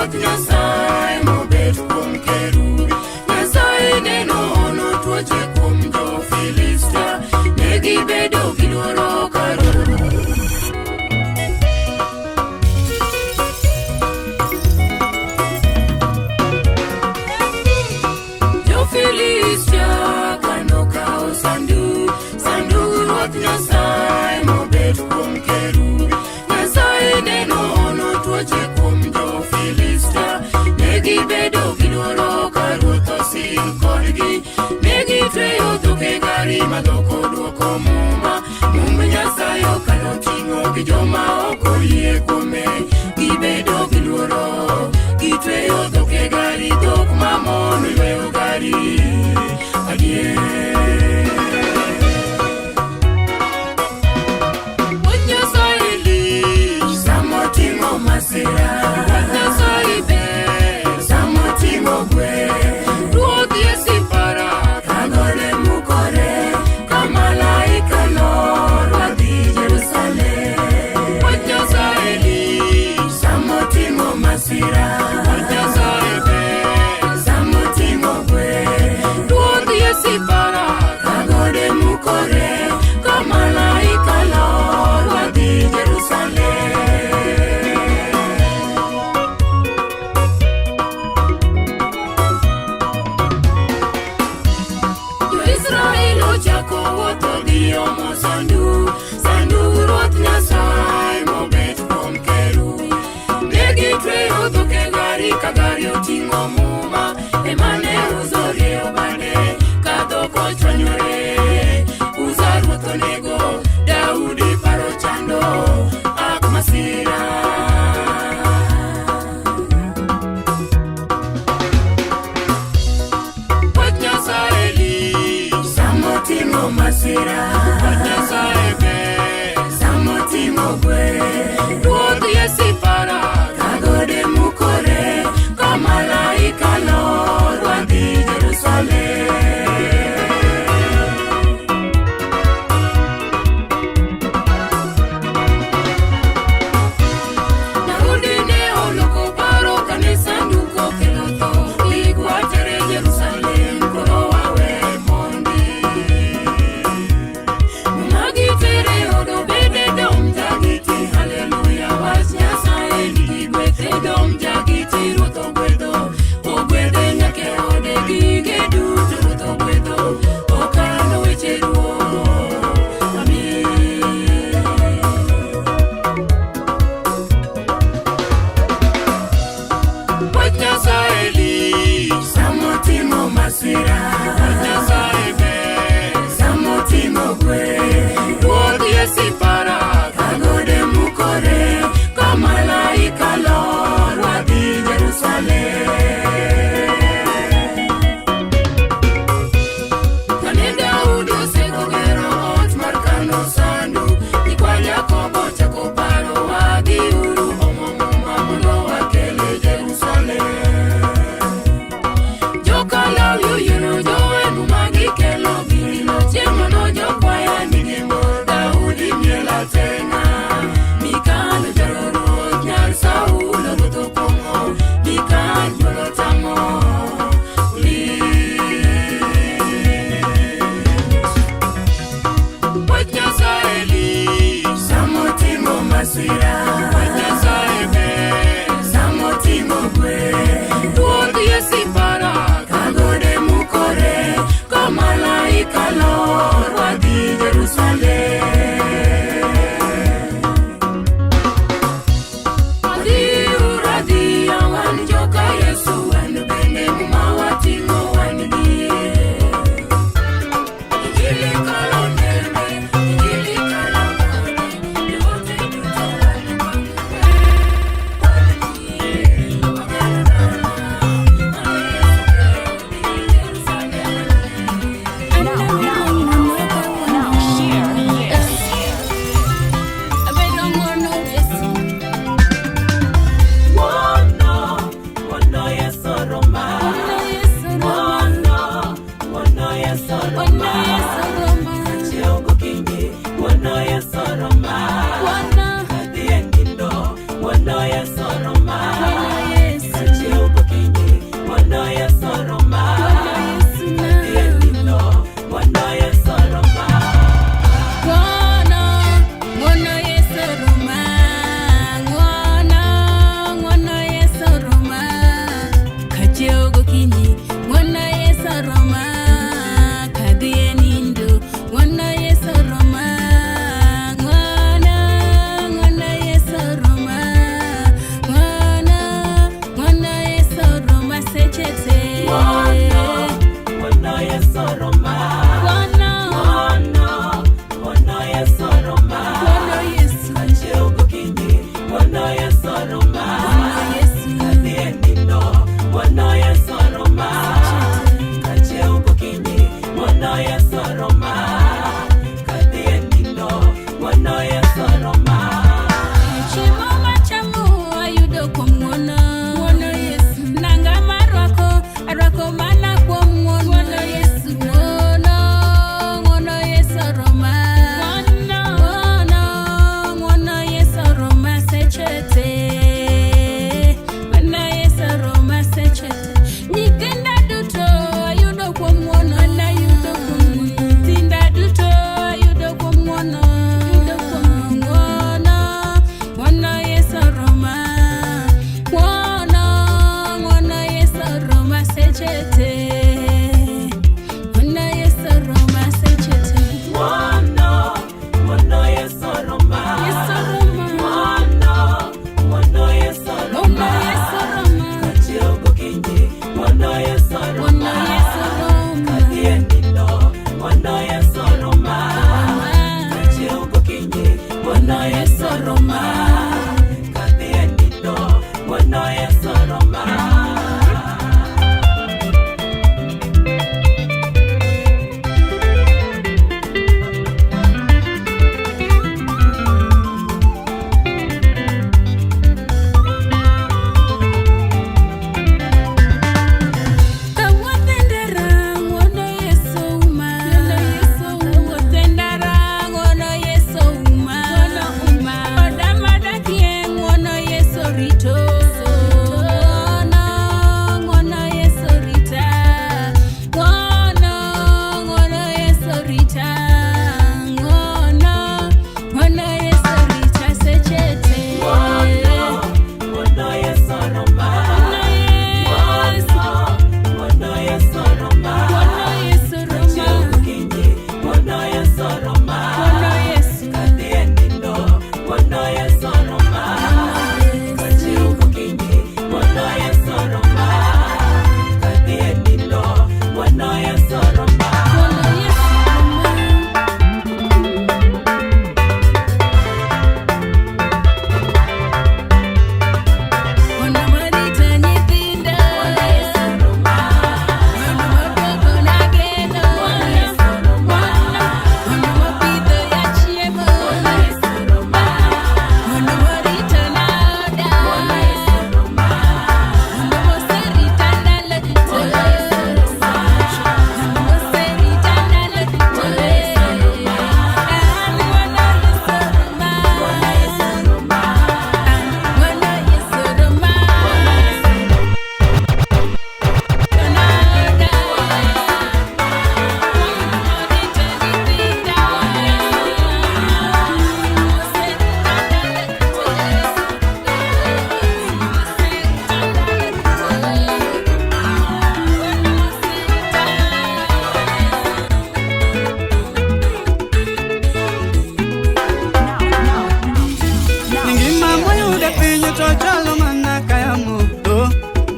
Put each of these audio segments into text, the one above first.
Ruoth Nyasaye mobet kuom kerubi. Nyasaye neno hono tuoche kuom jo-Filistia. Ne gibedo gi luoro ka Jo-Filistia kanokawo sanduk, sandug Ruoth Nyasaye mobet kuom kerubi. Nyasaye neno hono tuoche kuom jo-Filistia. Ne gibedo gi luoro ka Ruoth osin kodgi. Ne gitweyo dhok e gari ma dhok odwoko muma. Mumb Nyasaye okalo ting'o gi joma ok oyie kuome. Gibedo gi luoro, gitweyo dhok e gari, dhok mamon yweyo gari. Adier. Wach Nyasaye lich samotimo masira. Wach Nyasaye ber samotimo gweth. Ruoth Yesu para ka gode mukore, ka malaika lor wadhi Jerusalem. Wach Nyasaye lich samotimo masira. Wach Nyasaye ber samotimo gweth. Ruoth Yesu para ka gode mukore, ka malaika lor wadhi Jerusalem. Jo-Israel ochako wuotho dhi omo sanduk, sandug Ruoth Nyasaye mobet kuom kerubi. Ne gitweyo dhok e gari ka gari oting'o muma, ema ne Uza orieyo bade ka dhok ochwanyore. Uza ruoth onego, Daudi paro chando, ak masira. Wach Nyasaye lich samotimo masira. Wach Nyasaye ber samotimo gweth. Ruoth Yesu para ka gode mukore, ka malaika lor wadhi. Yesu roma. Ng'wono Yesu roma. Ng'wono Yesu roma. Achiew gokinyi, ng'wono Yesu roma. Kadhi e nindo, ng'wono Yesu roma. Kachiew gokinyi, ng'wono Yesu roma. Kadhi e nindo, ng'wono Yesu roma. Ng'wono Yesu roma. Ng'wono Yesu roma. Ng'wono Yesu roma. Ng'wono Yesu roma. Ng'wono Yesu roma. Ng'wono Yesu roma. Ng'wono Yesu roma. Ng'wono Yesu roma. Ngima mwayude piny to chalo mana ka yamo oh.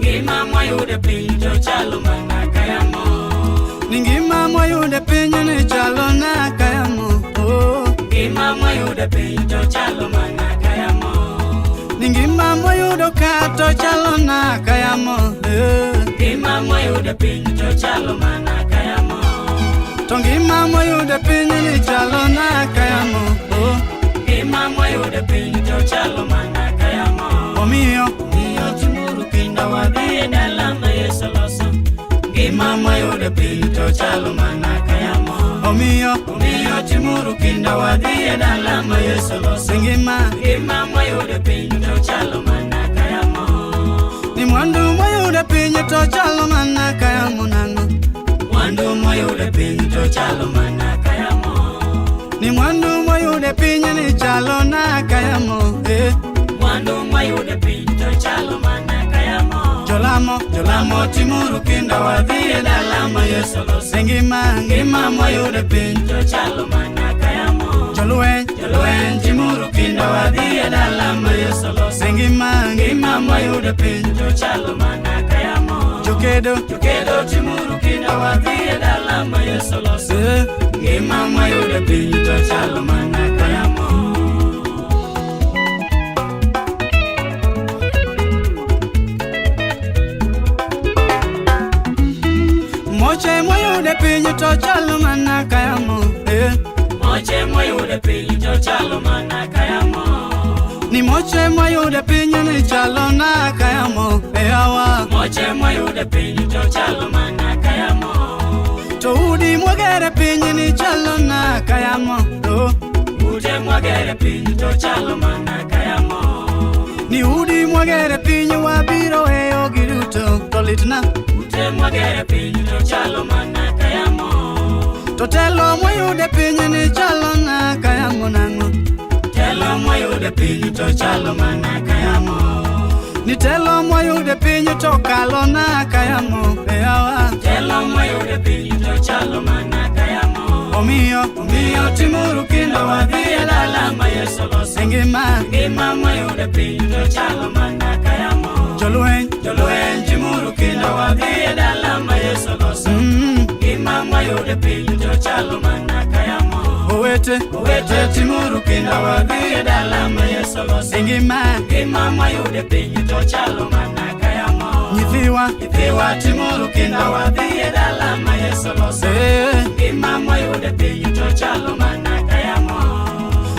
Ngima mwayude piny to chalo mana ka yamo. Ni ngima mwayude piny ni chalo na ka yamo oh. Ngima mwayude piny to chalo mana ka yamo. Ni ngima mwayudo ka to chalo na ka yamo eh. Ngima mwayude piny to chalo mana ka yamo. To ngima mwayude piny ni chalo na ka yamo oh. Ngima mwayude piny to chalo mana ka yamo. Omiyo Omiyo timuru kinda wadhi e dala ma Yesu loso. Ngima mwayude piny to chalo mana ka yamo. Omiyo Omiyo timuru kinda wadhi e dala ma Yesu loso. Ngima Ngima mwayude piny to chalo mana ka yamo. Ni mwandu mwayude piny to chalo mana ka yamo nang'o. Mwandu mwayude piny to chalo mana ka yamo. Ni mwandu mwayude piny ni chalo na ka yamo eh. Mwandu mwayude piny to chalo mana ka yamo. Jolamo Jolamo timuru kinda wadhi e dala ma Yesu loso. Ngima Ngima mwayude piny to chalo mana ka yamo. Jolweny Jolweny timuru kinda wadhi e dala ma Yesu loso. Ngima Ngima mwayude piny to chalo mana ka yamo. Jokedo Jokedo timuru kinda wadhi e dala ma Yesu loso. eh. Ngima mwayude piny to chalo mana ka yamo. Moche mwayude piny to chalo mana ka yamo eh. Moche mwayude piny to chalo mana ka yamo. Ni moche mwayude piny ni chalo na ka yamo eh, awa. Moche mwayude piny to chalo mana ka yamo. To udi mwagere piny ni chalo na ka yamo oh. Ute mwagere piny to chalo mana ka yamo. Ni udi mwagere piny wabiro weyo giduto to litna. Ute mwagere piny to chalo mana ka yamo. To telo mwayude piny ni chalo na ka yamo nang'o. Telo mwayude piny to chalo mana ka yamo. Ni telo mwayude piny to kalo na ka yamo eh, awa. Telo mwayude piny to chalo mana ka yamo. Omiyo Omiyo timuru kinda wadhi e dala ma Yesu loso. Ngima Ngima mwayude piny to chalo mana ka yamo. Jolweny Jolweny timuru kinda wadhi e dala ma Yesu loso. Ngima mwayude piny to chalo mana ka yamo. Owete Owete timuru kinda wadhi e dala ma Yesu loso. Ngima Ngima mwayude piny to chalo mana Nyithiwa, Nyithiwa timuru kinda wadhi e dala ma Yesu loso. Eh. Ngima mwayudo e piny to chalo mana ka yamo.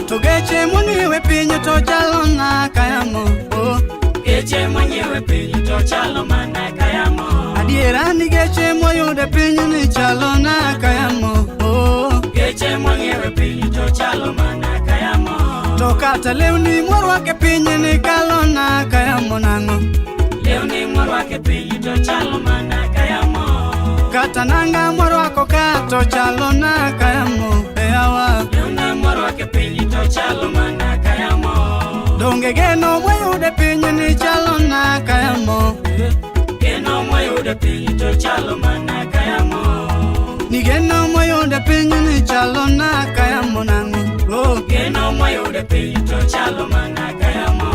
To geche mwang'iewe piny to chalo na kayamo. Oh. Geche mwanyiewe piny to chalo mana ka yamo. Adiera ni geche mwayudo e piny ni chalo na kayamo. Oh. Geche mwang'iewe piny to chalo mana ka yamo. To kata lewni mwarwako e piny ni kalo na kayamo nang'o. Lewni mwarwako e piny to chalo mana ka yamo. Kata nanga mwarwako ka to chalo na kayamo. E awa. Lewni mwarwako e piny to chalo mana ka yamo. Donge geno mwayudo e piny ni chalo na kayamo. Geno mwayudo e piny to chalo mana ka yamo. Ni geno mwayudo e piny ni chalo na kayamo nang'o. Oh. Geno mwayudo e piny to chalo mana ka yamo.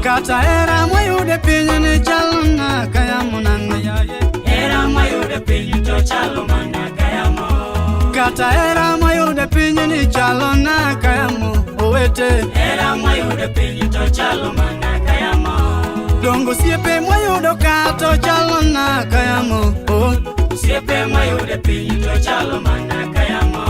Kata hera mwayudo e piny ni chalo na kayamo nang'o. Hera mwayudo e piny to chalo mana ka yamo. Kata hera mwayudo e piny ni chalo na kayamo. Owete. Hera mwayudo e piny to chalo mana ka yamo. Dongo osiepe mwayudo ka to chalo na kayamo. Oh. Osiepe mwayudo e piny to chalo mana ka yamo.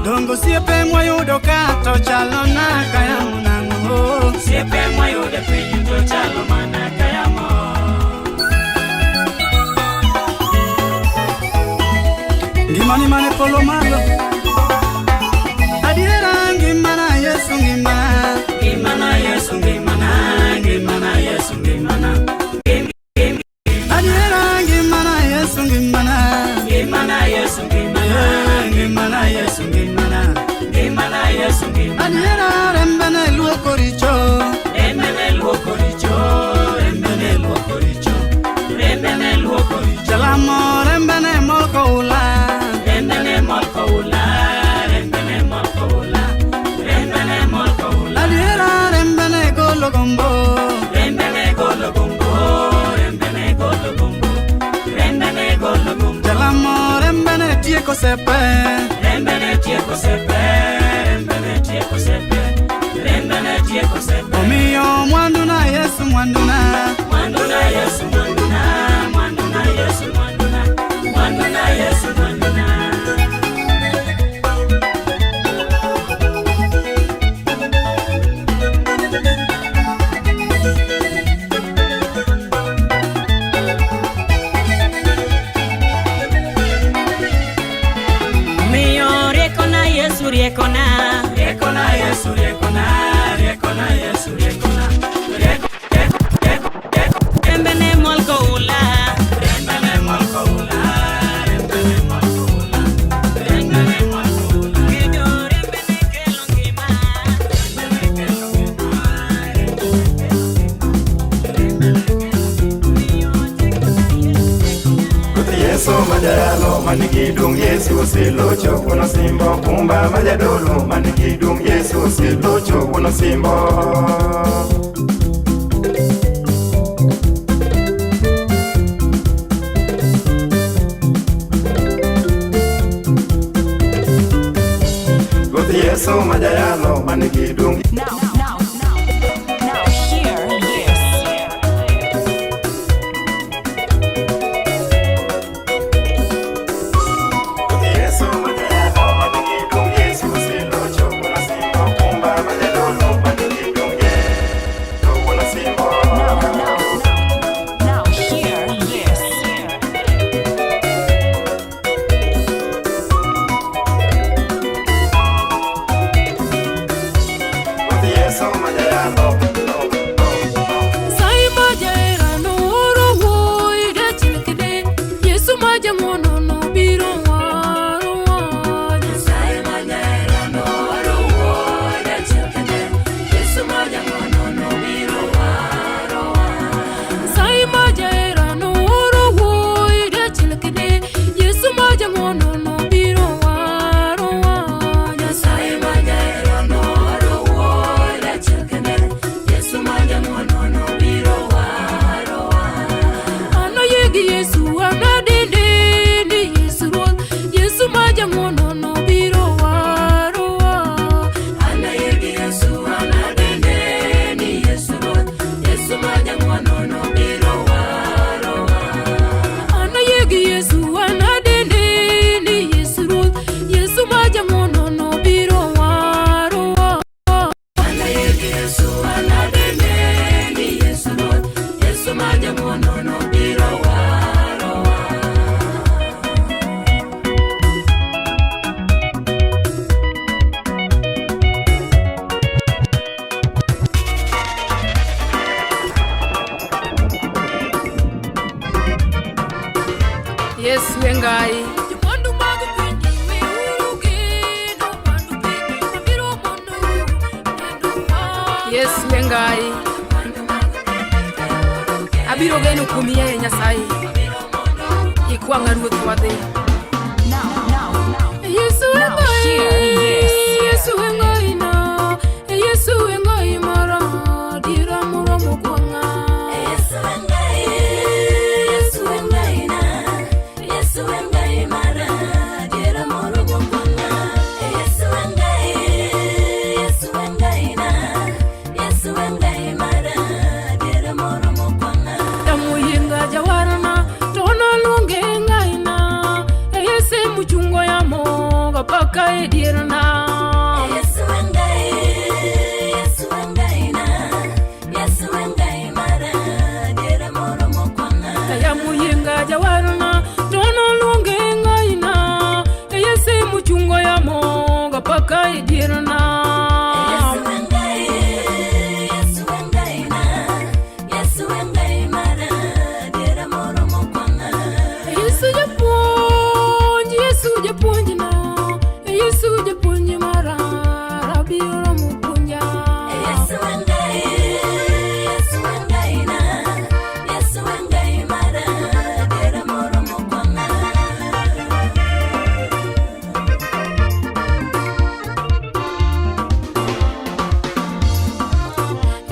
Dongo osiepe mwayudo ka to chalo na kayamo nang'o. Oh. Osiepe mwayudo e piny to chalo mana ka yamo. Ngimani mane polo malo. Adiera ngimana Yesu ngimana. Ngimana Yesu ngimana, ngimana Yesu ngimana. Adiera ngimana Yesu ngimana. Ngimana Yesu ngimana, Ngimana Yesu ngimana. Ngimana Yesu ngimana. Adiera rembene luoko richo. Rembe ne luoko richo, rembe ne luoko richo, rembe ne luoko richo. Jalamo rembene mol koula. Rembe ne mol koula, rembe ne mol koula, rembe ne mol koula. Adiera rembene golo gombo. Rembe ne golo gombo, rembe ne golo gombo, rembe ne golo gombo. Jalamo rembene tieko sepe. Rembe ne tieko sepe, rembe ne tieko sepe, rembe ne tieko sepe. Omiyo mwanduna Yesu mwanduna. Mwanduna Yesu mwanduna, mwanduna Yesu mwanduna, mwanduna Yesu mwanduna. Miyo riekona Yesu riekona. Riekona Yesu riekona, riekona Yesu riekona, rieko, rieko, rieko, rieko. Rembe ne mol koula. Rembe ne mol koula, rembe ne mol koula, rembe ne mol koula. Kendo rembe ne kelo ngima. Rembe ne kelo ngima, rembe ne kelo ngima, rembe ne kelo ngima. Miyo riekona Yesu riekona. Ruoth Yesu majayalo manigi duong' Yesu oselocho wuon osimbo kumba majadolo manigi duong' Yesu oselocho wuon osimbo. Ruoth Yesu majayalo manigi duong' Now, now, now, now, hear this. Ruoth Yesu majayalo manigi duong' Yesu oselocho wuon osimbo kumba majadolo manigi duong' Yesu wuon osimbo. Now, now, now, hear this. Yesu e Ngai. Jomwandu mag piny weuru geno mwandu piny abiro mondo kendo Yesu e Ngai. Abiro geno kuomi yaye Nyasaye. Ikwang'a Ruoth wadhi. Now, now, now. Yesu e Now Ngai. hear this. Yesu e Ngai na. Yesu e Ngai mara. Dira moromo kwang'a. Yesu e Ngai, Yesu e Ngai na, Yesu e Ngai mara, diera moromo kwang'a. Yesu e Ngai, Yesu e Ngai na, Yesu e Ngai mara, diera moromo kwang'a. Tamuyienga jawarna to noluonge Ngaina. Yesu muchungo yamo gapaka e dierna. Yesu e Ngai, Yesu e Ngai na, Yesu e Ngai mara, diera moromo kwang'a. Tamuyienga jawarna to noluonge Ngaina. Yesu muchungo yamo gapaka e dierna. Yesu e Ngai, Yesu e Ngai na, Yesu e Ngai mara, diera moromo kwang'a. Yesu japuonj, Yesu japuonj na, Yesu japuonj mara, abiro puonja. Yesu e Ngai, Yesu e Ngai na, Yesu e Ngai mara, diera moromo kwang'a.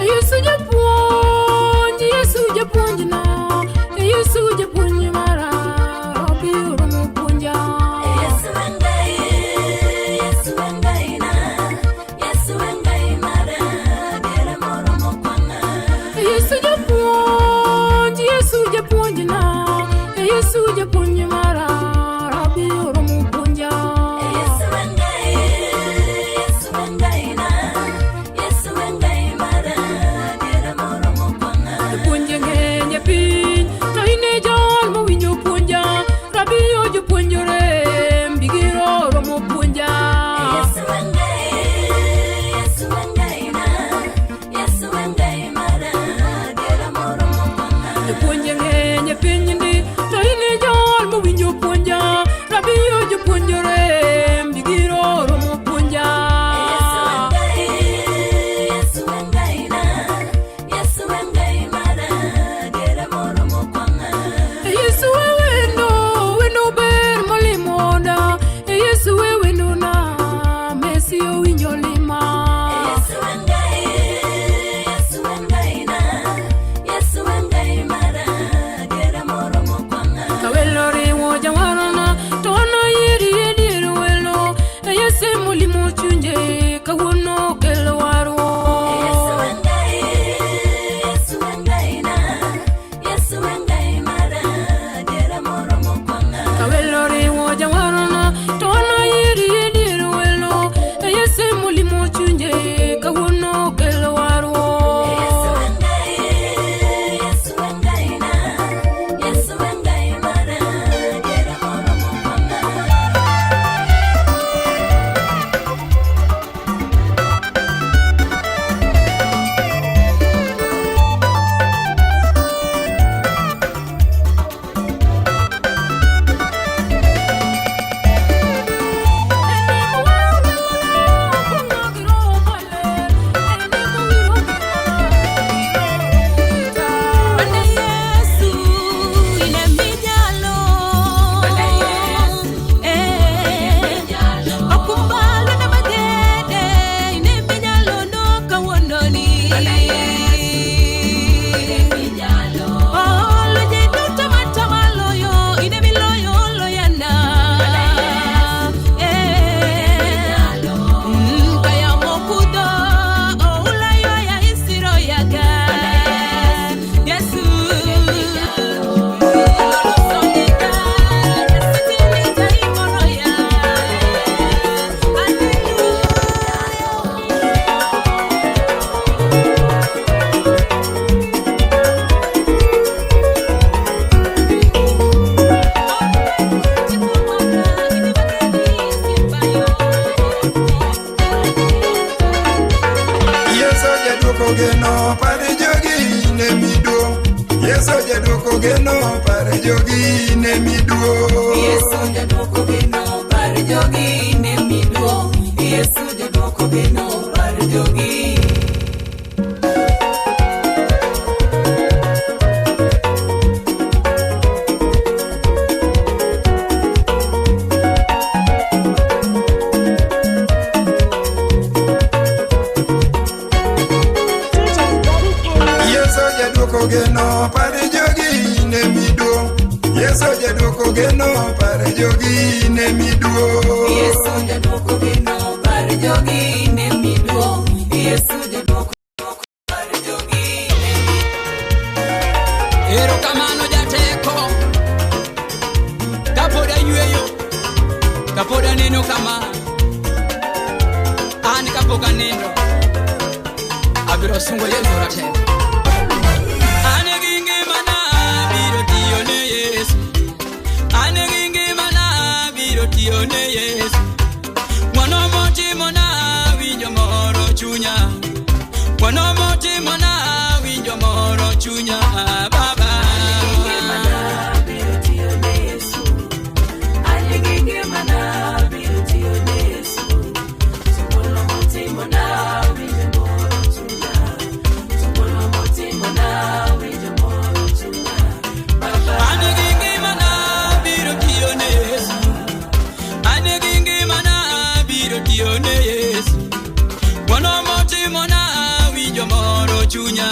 Yesu japuonj, Yesu japuonj na, Yesu japuonj mara, abiro puonja. Yesu e Ngai, Yesu e Ngai na, Yesu e Ngai mara, diera moromo kwang'a. Yesu japuonj, Yesu japuonj na, Yesu japuonj mara, abiro puonja. Yesu e Ngai, Yesu e Ngai na, Yesu e Ngai mara, diera moromo kwang'a. Jopuonje ng'eny e piny, to in e jal mowinjo puonja. Rabiyo jopuonjore, mbigiro romo puonja. Yesu e Ngai, Yesu e Ngai na, Yesu e Ngai mara, diera moromo kwang'a. Jopuonje ng'eny e piny ndi, to in e jal mowinjo puonja. Rabiyo jopuonjore, mbigiro romo puonja. Yesu e Ngai, Yesu e Ngai na, Yesu e Ngai mara, diera moromo kwang'a. Yesu e wendo, wendo ber molimoda. Yesu e wendo na, Messi owinjo lima. Yesu e Ngai, Yesu e Ngai na, Yesu e Ngai mara, diera moromo jaduoko geno par jogi ne miduo. Yesu jaduoko geno par jogi ne miduo. Yesu jaduoko geno par jogi. Yesu jaduoko geno par jogi ne miduo. Yesu jaduoko geno par jogi ne miduo. Yesu jaduoko geno par jogi ne miduo. Yesu jaduoko par jogi ne miduo. Erokamano jateko, kapod ayweyo, kapod aneno kama, an kapok anindo, abiro sungo Yesu ratego. An gi ngimana abiro tiyo ne Yesu, an gi ngimana abiro tiyo ne Yesu. Ng'wono motimona winjo moro chunya, ng'wono motimona winjo moro chunya, Baba. An gi ngimana abiro tiyo ne Yesu. An gi ngimana abiro tiyo ne Yesu. Ng'wono motimona winjo moro chunya.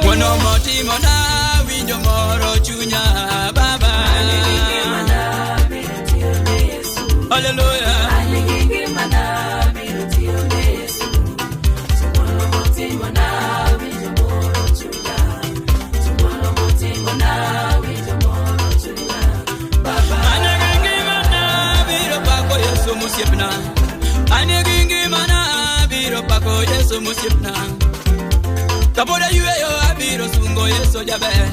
Ng'wono motimona winjo moro chunya, Baba. Hallelujah. An gi ngimana abiro pako Yesu mosiepna. An gi ngimana abiro pako Yesu mosiepna. Kapod ayweyo abiro sungo Yesu jaber.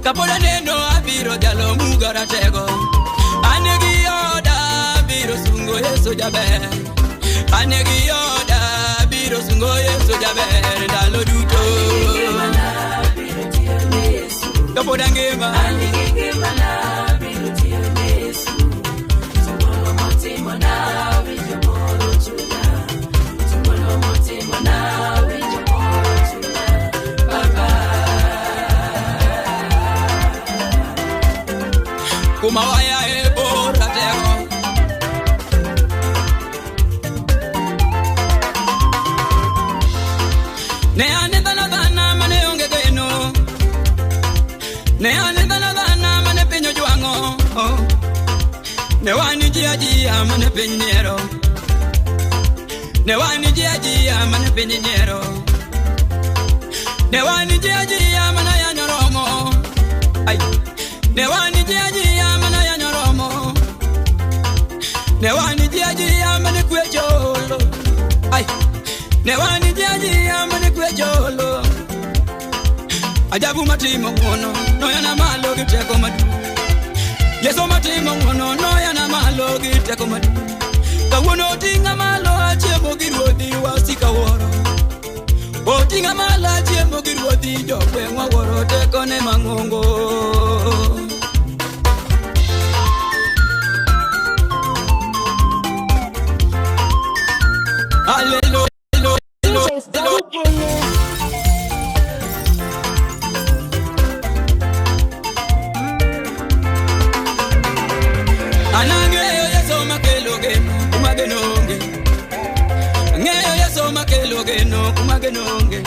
Kapod aneno abiro dhalo Muga ratego. An gi oda abiro sungo Yesu jaber. An gi oda abiro sungo Yesu jaber ndalo duto. Kapod angima. Kuma waya e bor ratego. Ne ane dhano dhana mane onge geno. Ne ane dhano dhana mane piny ojwang'o. Ne wan ji ajia mane piny nyiero. Ne wan ji ajia mane piny nyiero. Ne wan ji ajia mane yanyo romo. Ai. Ne wan ji ajia mane yanyo romo. Ne wan ji ajia mane kwe cholo. Ai. Ne wan ji ajia mane kwe cholo. Ajabu matimo ng'wono noyana malo gi teko maduong'. Yesu matimo ng'wono noyana malo gi teko maduong'. Kawuono oting'a malo achiemo gi ruodhi wasika wuoro. Oting'a malo achiemo gi ruodhi jogweng'wa wuoro tekone mang'ongo. Hallelujah. Anang'eyo Yesu makelo geno kuma geno onge. Ang'eyo Yesu makelo geno kuma geno onge.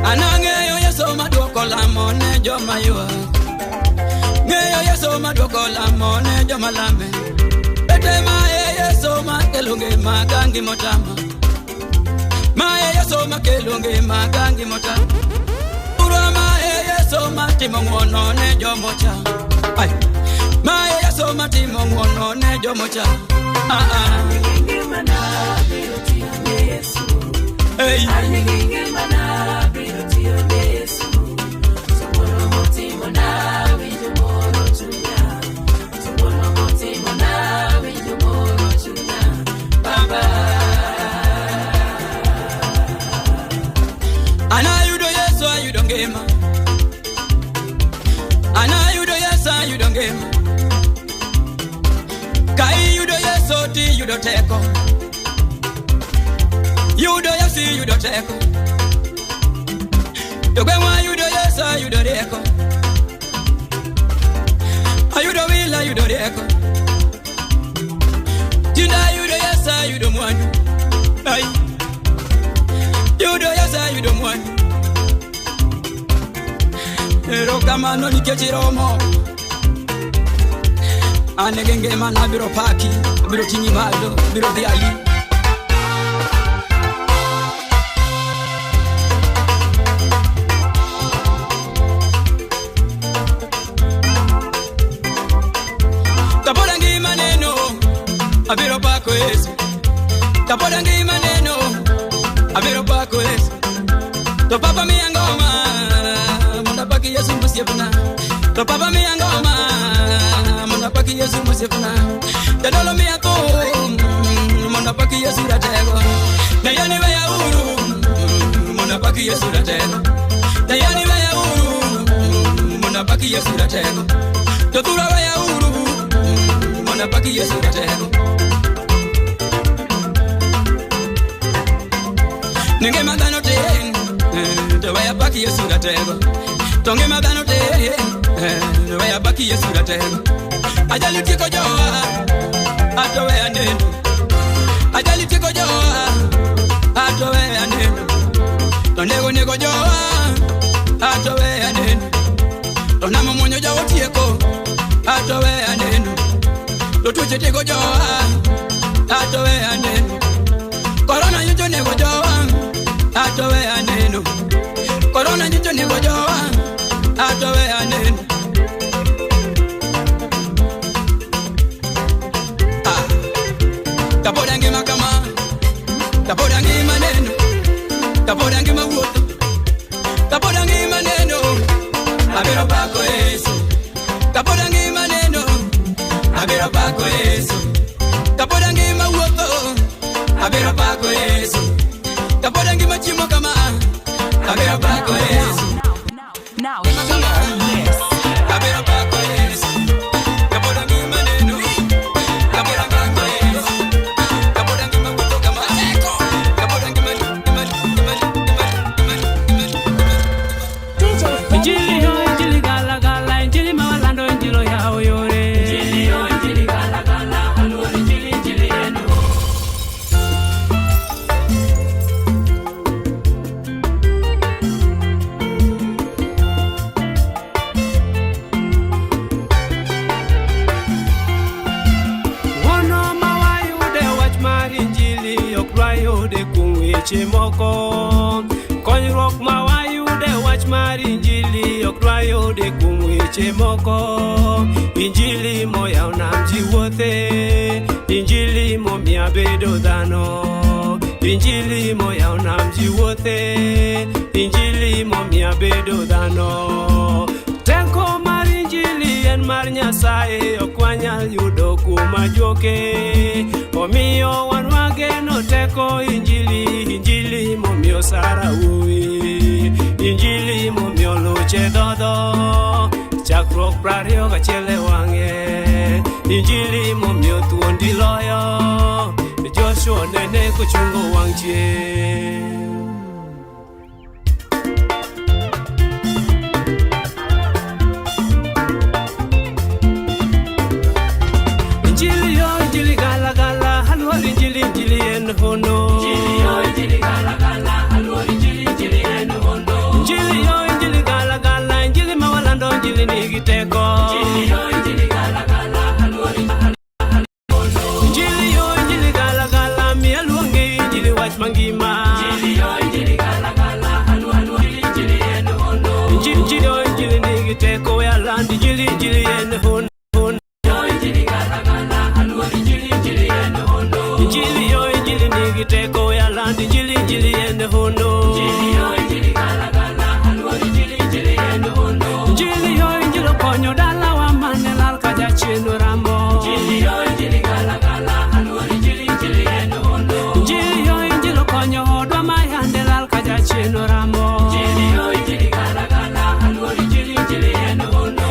Anang'eyo Yesu maduoko lamo ne joma ywak. Ng'eyo Yesu maduoko lamo ne joma lame. Bete ma e Yesu makelo ngima ka ngima otama. Ma e Yesu makelo ngima ka ngima otama. Ura ma e Yesu matimo ng'wono ne jomocha. Ai. Ma e Yesu matimo ng'wono ne jomocha. Ah ah. Hey. Anayudo Yesu ayudo ngima. An ayudo Yesu ayudo ngima. Ka iyudo Yesu tiyudo teko. Yudo Yesu iyudo teko. To gweng'wa ayudo Yesu ayudo rieko. Ayudo wil ayudo rieko. Tinde ayudo Yesu ayudo mwandu. Ai. Yudo Yesu ayudo mwandu. Erokamano nikech iromo. An gi ngimana abiro paki, abiro ting'i malo, abiro dhiali. Kapod angima neno, abiro pako Yesu. Kapod angima neno, abiro pako Yesu. To papa miya ngoma, mondo apaki Yesu mosiepna. To papa miya ngoma, mondo apaki Yesu mosiepna. Jadolo miya thum, mondo apaki Yesu ratego. Dayani weya uru, mondo apaki Yesu ratego. Dayani weya uru, mondo apaki Yesu ratego. To thura weya uru, mondo apaki Yesu ratego. Ngima dhano tin, to weya apaki Yesu ratego. To ngima dhano tin, to weya apaki Yesu ratego. Ajali tieko jowa, ato weya neno. Ajali tieko jowa, ato weya neno. To nego nego jowa, ato weya neno. To namo muonyo jowa tieko, ato weya neno. To tuoche tieko jowa, ato weya neno. Korona nyocho nego jowa, ato weya neno. Korona nyocho nego jowa, ato weya neno. Ah, kapod angima kama, kapod angima neno, kapod angima wuotho, kapod angima neno, abiro pako Yesu. Kapod angima neno, abiro pako Yesu. Kapod angima wuotho, abiro pako Yesu. Kapod angima chiemo kama, abiro pako Yesu. Now hear this. Abiro pako Yesu. Kapod angima neno, kapod angima Yesu. Kapod angima wuotho kama, kapod angima ngima ngima ngima ngima ngima. DJ Injili yo injili gala gala injili mawalando injilo yawo yore. Injili yo injili gala gala aluor injili injili en Ng'wono ma wayude wach mar injili ok wayude kuom weche moko. Konyruok ma wayude wach mar injili ok wayude kuom weche moko. Injili moyawo nam ji wuothe, injili momiyo abedo dhano. Injili moyawo nam ji wuothe, injili momiyo abedo dhano. Teko mar injili en mar Nyasaye ok wanyal yudo kuom ajuoke. Omiyo wan wageno teko injili, injili momiyo Sara wuowi, injili momiyo luche dhodho. Chakruok 21 e wang'e, injili momiyo thuondi loyo. Joshua nene kochungo wang' chieng'. Injili yo injili gala gala aluor injili injili en hono. Injili yo injili gala gala aluor injili injili en hono. Injili yo injili gala gala injili mawalando injili nigi teko. Injili yo injili gala gala aluor injili yo injili gala gala miya luonge injili wach mangima. Injili yo injili gala gala aluor injili en hono. Injili yo injili nigi teko we aland injili injili en hono. Injili yo injili nigi teko we aland injili injili en hono. Injili yo injili gala gala aluor injili injili en hono. Injili yo injili okonyo dalawa mane lal ka jachien oramo. Injili yo injili gala gala aluor injili injili en hono. Injili yo injili okonyo odwa ma yande lal ka jachien oramo. Injili yo injili gala gala aluor injili injili en hono.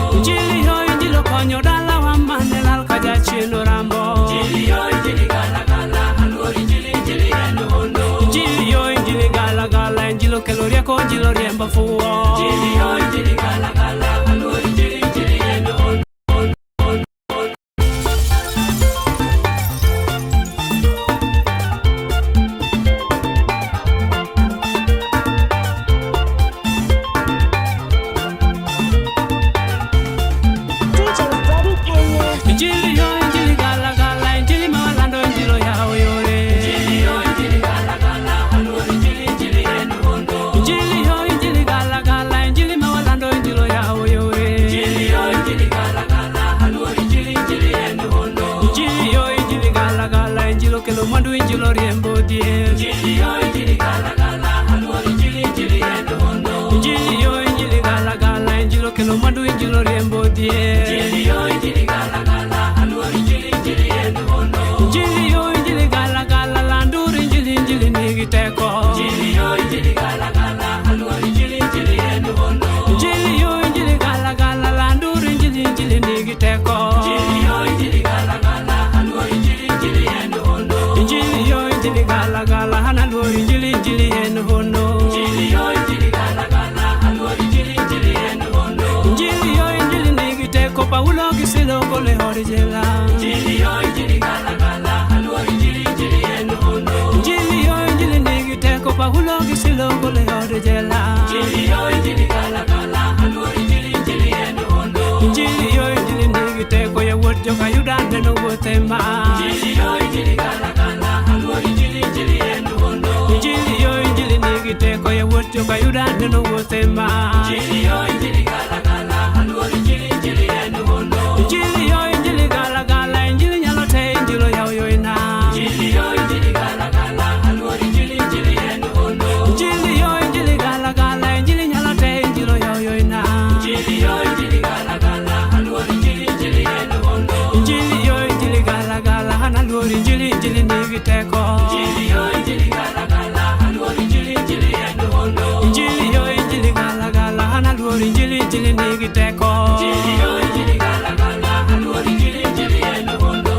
Injili okelo mwandu, Injili oriembo dhier. Injili yo Injili gala gala, aluor Injili, Injili en hono. Injili yo Injili gala gala, landur Injili, Injili nigi teko. Injili yo Injili gala gala, aluor Injili, Injili en hono. Injili yo Injili gala gala, landur Injili, Injili nigi teko. Injili yo Injili gala gala, aluor Injili, Injili en hono. Injili yo Injili gala gala, an aluor Injili, Injili en hono. Injili yo Injili gala gala, aluor Injili, Injili en hono. Injili yo Injili nigi teko, Paulo gi Sila ogolo e od jela. Injili yo Injili gala gala, aluor Injili, Injili en hono. Injili yo Injili nigi teko, Paulo gi Sila ogolo e od jela. Injili yo Injili gala gala, aluor Injili, Injili en hono. Injili yo Injili nigi teko, yawuot joka Yuda neno wuothe ma. Injili yo Injili gala gala, aluor Injili, Injili en hono. Injili yo Injili nigi teko, yawuot joka Yuda neno wuothe ma. Injili yo Injili gala gala, aluor Injili, Injili en hono. Injili yo Injili gala gala, Injili nyalo te, Injili oyawo yo ina. Injili yo Injili gala gala, aluor Injili, Injili en hono. Injili yo Injili gala gala, Injili nyalo te, Injili oyawo yo ina. Injili yo Injili gala gala, aluor Injili, Injili en hono. Injili yo Injili gala gala, an aluor Injili, Injili nigi teko. Injili yo Injili gala gala, aluor Injili, Injili en hono. Injili yo Injili gala gala, an aluor Injili, Injili nigi teko. Injili yo Injili gala gala, aluor Injili, Injili en hono.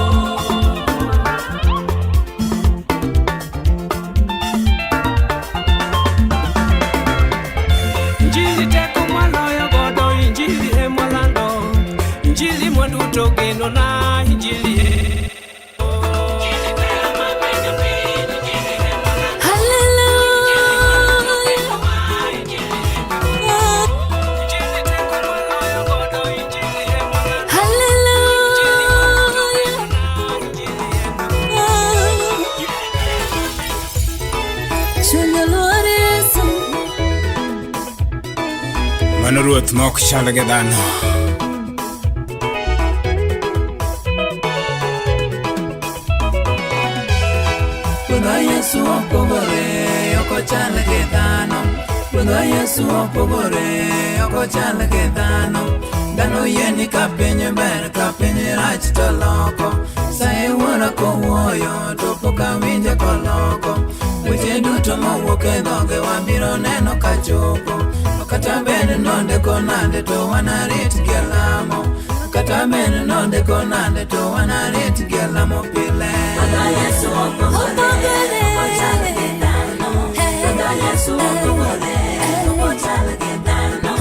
Injili teko mwaloyo godo, Injili emwalando, Injili mwandu to geno na Injili e. Chunya luor Yesu. Mano ruoth ma ok chal gi dhano. Ruodhwa Yesu opogore, ok ochal gi dhano. Ruodhwa Yesu opogore, ok ochal gi dhano. Dhano yie ni ka piny ber, ka piny rach to loko. Sa iwuoro kowuoyo, to pok awinje koloko. Weche duto mowuok e dhoge wabiro neno ka chopo. Kata bed nondiko nade to wanarit gi alamo. Kata bed nondiko nade to wanarit gi alamo pile. Yesu opogore, ok ochal gi dhano. Ruodhwa Yesu opogore, ok ochal gi dhano.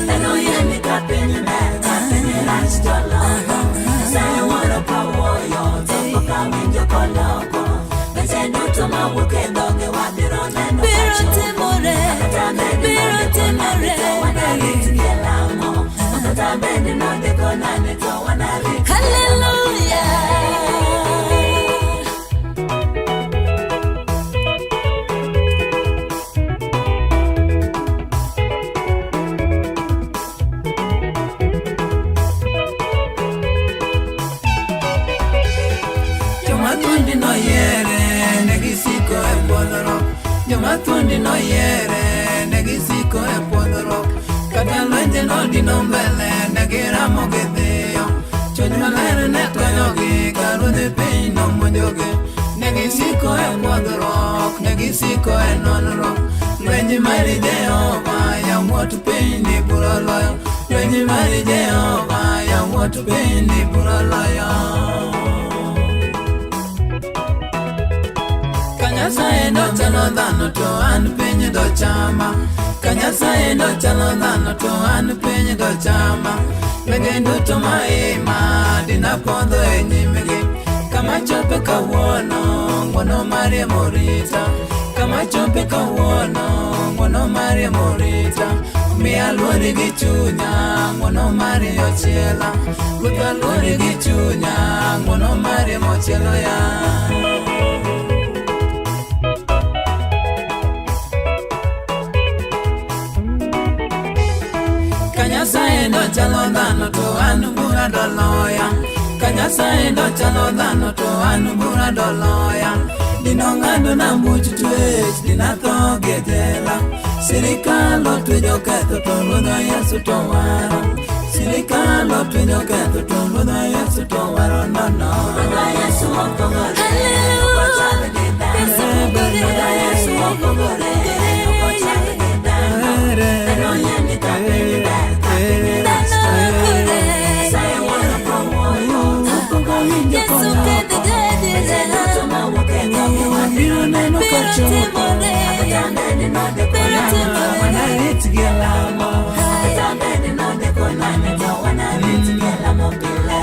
Dhano yie ni ka piny ber, ka piny rach to loko. Nyasaye wuoro kawuoyo, to pok awinjo koloko. Weche duto mawuok e dhoge wabiro neno ka Biro chopo. timore, Kata bed biro nondiko nade timore. to wanarit gi alamo. Kata bed nondiko nade to wanarit gi alamo. Hallelujah. Joma thuondi noyiere ne gisiko e puodhruok. Joma thuondi noyiere ne gisiko e puodhruok. Kata lwenje nodino mbele ne giramo gidhiyo. Chuny maler ne tayogi ka ruodhi piny nomonjogi. Ne gisiko e puodhruok, ne gisiko e nonruok. Lweny mar Jehova yawuot piny ni biro loyo. Lweny mar Jehova yawuot piny ni biro loyo. Ka Nyasaye dochalo dhano to an piny dochama. Ka Nyasaye dochalo dhano to an piny dochama. Lwenje duto maima dinapodho e nyimgi. Kama chope kawuono, ng'wono mari morita. Kama chope kawuono, ng'wono mari morita. Miya luori gi chunya, ng'wono mari ochiela. Ruoth aluori gi chunya, ng'wono mari mochielo ya. Ka Nyasaye dochalo dhano to an bura doloya. Ka Nyasaye dochalo dhano to an bura doloya. Dino ng'ado na buch twech, dinatho gi e jela. Sirikal otwe joketho to Ruodhwa Yesu to waro. Sirikal otwe joketho to Ruodhwa Yesu to waro nono. Ruodhwa Yesu opogore, ok ochal gi dhano. Ruodhwa Yesu opogore, ok ochal gi dhano. Dhano yie ni ka piny ber, ka piny rach to Nyasaye wuoro kowuoyo, to pok owinjo koloko. Weche duto mawuok e dhoge Wabiro neno kochopo. Kata bed nade konane, to Wanarit gi lamo. Kata bed nade konane, to wanarit gi lamo pile.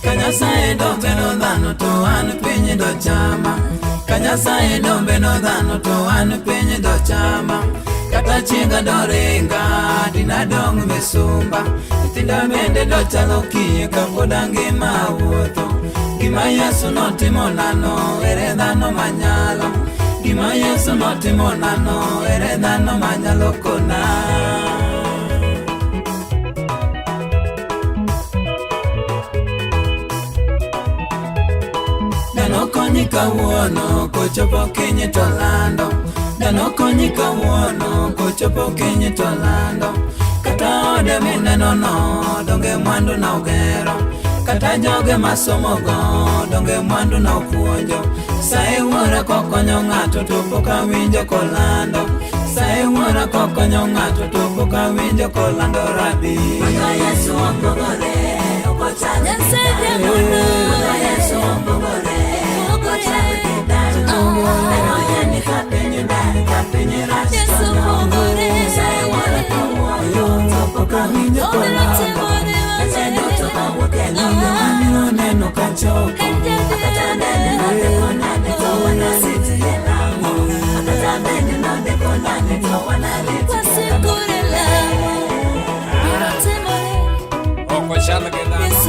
Ka Nyasaye dombeno dhano to an piny dochama. Ka Nyasaye dombeno dhano to an piny dochama. Kata chienga doringa dinadong' misumba. Nyithinda bende dochalo kiye kapod angima awuotho. Gima Yesu notimo nano ere dhano manyalo. Gima Yesu notimo nano ere dhano manyalo kona. Dhano konyi kawuono kochopo kiny to lando. Dhano konyi kawuono kochopo kiny to lando. Kata ode mineno no donge mwandu na ogero. Kata joge masomogo donge mwandu na opuonjo. Saye wuora kokonyo ng'ato to pok awinjo kolando. Saye wuora kokonyo ng'ato to pok awinjo kolando rabi. Ruodhwa Yesu opogore, ok ochal gi dhano. Ruodhwa Yesu opogore, ok ochal gi dhano. Dhano yie ni ka piny ber, ka piny rach to nono. Nyasaye wuoro kowuoyo, to pok Awinjo kolando. Weche duto mawuok e dhoge Abiro neno kachopo. Kata bed nade konane, to wanarit gi lamo. Kata bed nade konane, to wanarit gi lamo pile. Ok ochal gi dhano.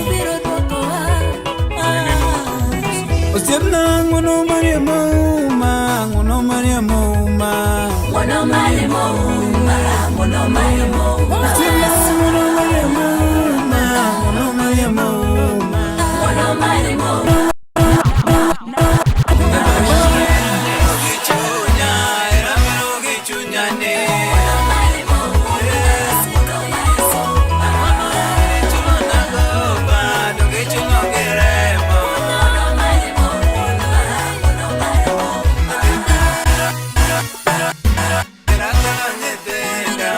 Osiepna ng'uono marie mouma, ng'uono marie mouma. Ng'wono mare mouma, ng'wono mare mouma. Osiepna ng'uono marie mouma, ng'uono marie mouma. Ng'wono mare mouma. Chunya, era biro gi chunya ni. Chulo nagoba, donge chulo gi remo. Era kelo nyithinda.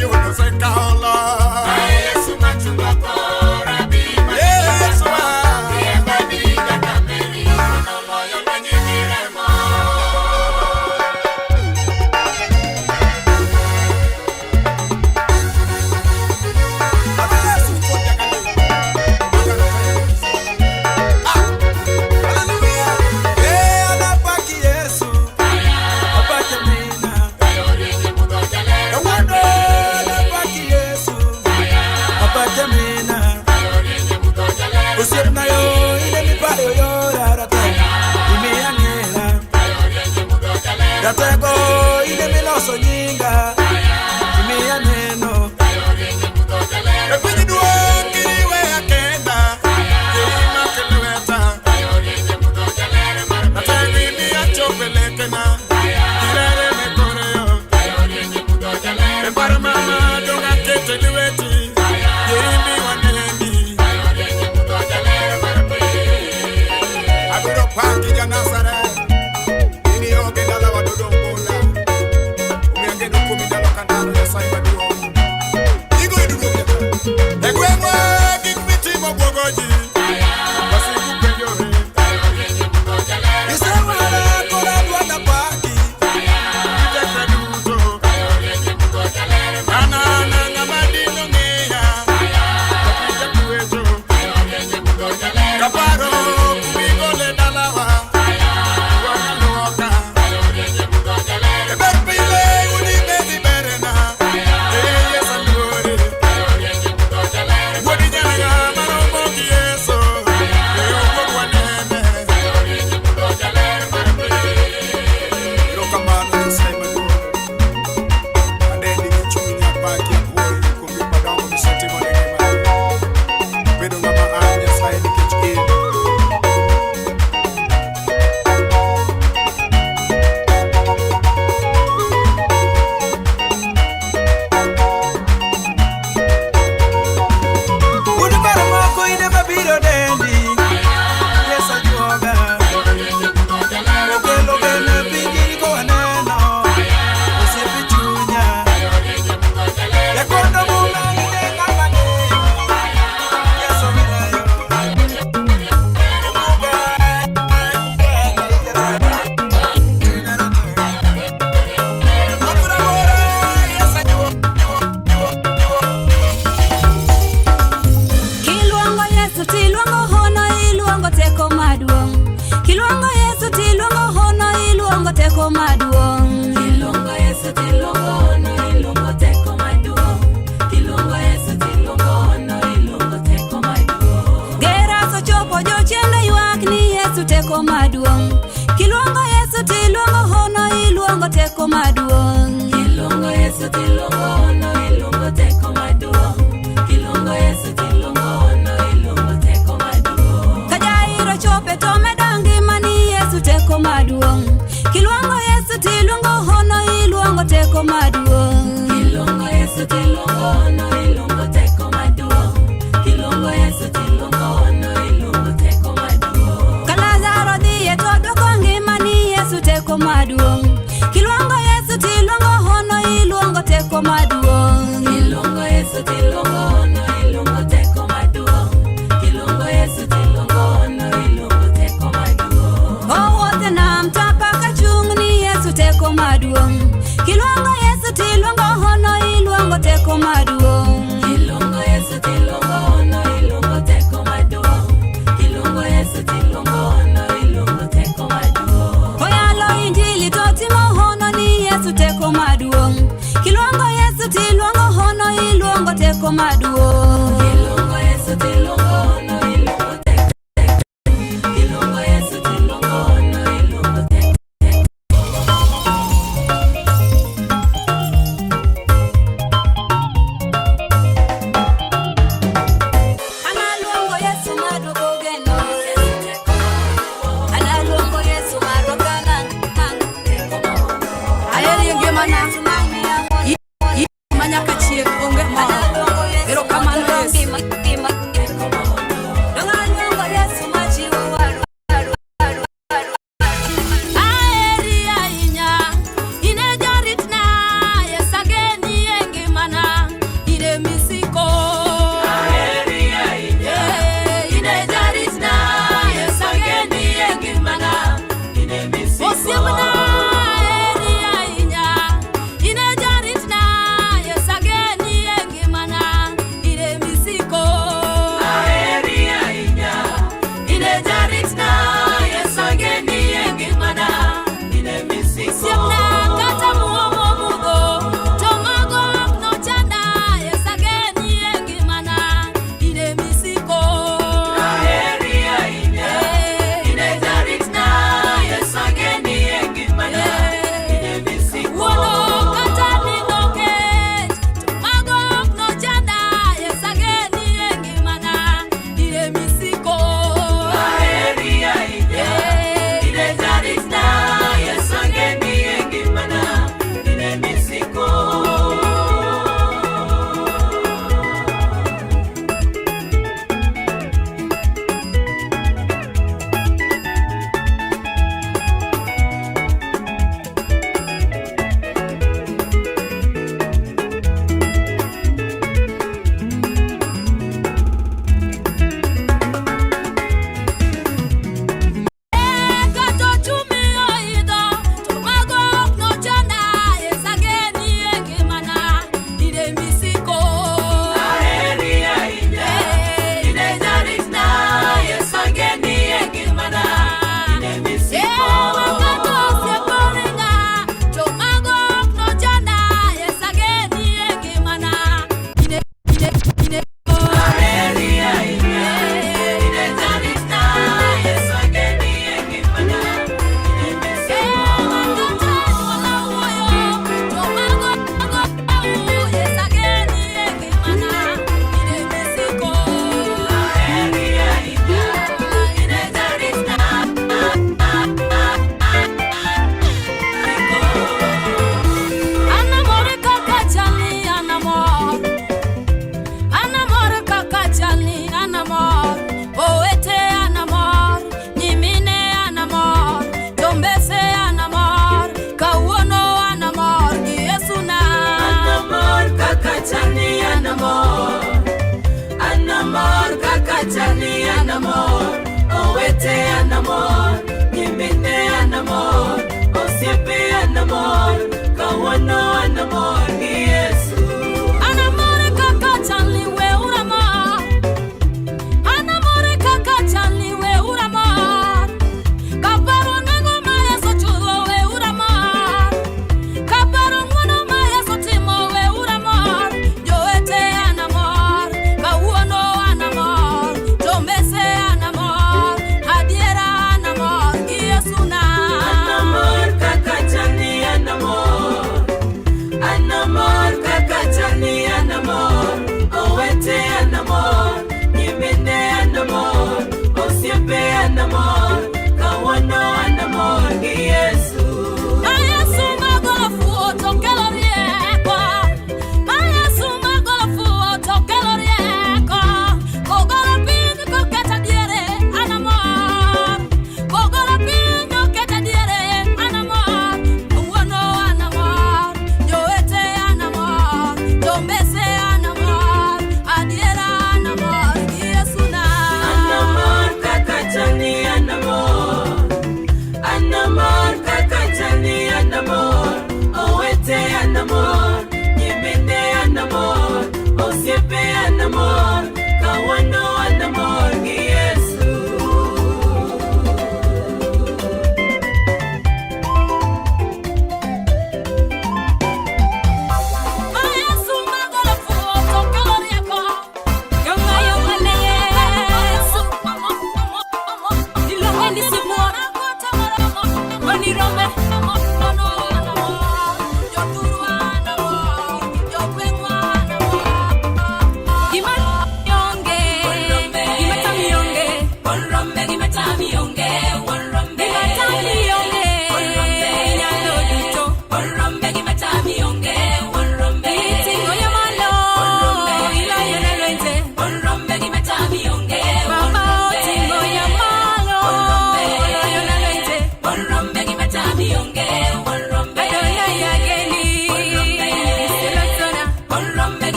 Sayun osekawo loch. Yesu machungo kora bi Yesu ah. Anapaki Yesu, apake mina. Ewuondo anapaki Yesu, apake mina. Osiepna yo ine mipayo yora ratego, imiya ng'era. Ratego ine miloso nyinga, imiya neno. E piny duong' kiriweya kenda, kirimako lweta. Ratego imiya chopo e lekena, kirere ne kore yo. E par mama dong' aketo e lweti, kirimi waneni. Abiro paki ja Nazareth, in ionge dalawa dodong' bunda. Omiyo ageno kuomi ndalo ka ndalo, Nyasaye maduong'. Igo iduogo E gweng'wa gik mitimo bwogo ji, wasigu penjore. Isewara koro adwa napaki. Gi tekra duto. An ana ng'ama dino ng'iya, to piny jakwecho. Kaparo kumigole dalawa, wang' luoka. E ber pile udi medhi berena, ee Yesu aluori. Wuod nyaga maromo gi Yesu, ee owuog wanene. Erokamano Nyasaye maduong'. Adendi gi chunya apaki apuoyi kuom gik madongo misetimo ne ngimana. Bedo ng'ama an Nyasaye nikech in. Un paro moko ine mabiro dendi. Yesu ajuoga. Okelo geno e piny Jeriko waneno. Osiepe chunya. Jakondo muma ine ng'ama ng'eyo. Yesu milayo. Kiluongo Yesu tiluongo hono iluongo teko maduong'. Kiluongo Yesu tiluongo hono iluongo teko maduong'. Kiluongo Yesu tiluongo hono iluongo teko maduong'. Kiluongo Yesu tiluongo hono iluongo teko maduong'. Geras ochopo jochiende ywak ni Yesu teko maduong'. Kiluongo Yesu tiluongo hono iluongo teko maduong'. Kiluongo Yesu tiluongo hono iluongo teko maduong'. Kiluongo Yesu tiluongo hono iluongo teko maduong'. Ka Jairo chope to medo ngima ni Yesu teko maduong'. Kiluongo Yesu tiluongo hono iluongo teko maduong'. Kiluongo Yesu tiluongo hono iluongo teko maduong'. Kiluongo Yesu tiluongo hono iluongo teko maduong'. Ka Lazaro dhiye to dwoko ngima ni Yesu teko maduong'. Kiluongo Yesu tiluongo hono iluongo teko maduong'. Kiluongo Yesu tiluongo hono iluongo teko maduong'. Kiluongo Yesu tiluongo hono iluongo teko maduong'. Owuotho e nam to apaka chung' ni Yesu teko maduong'. Kiluongo Yesu tiluongo hono iluongo teko maduong'. Kiluongo Yesu tiluongo hono iluongo teko maduong'. Kiluongo Yesu tiluongo hono iluongo teko maduong'. Oyalo injili to timo hono ni Yesu teko maduong'. Kiluongo Yesu tiluongo hono iluongo teko maduong'. Wachani an amor, owete an amor, nyimine an amor, osiepe an amor, kawuono an amor.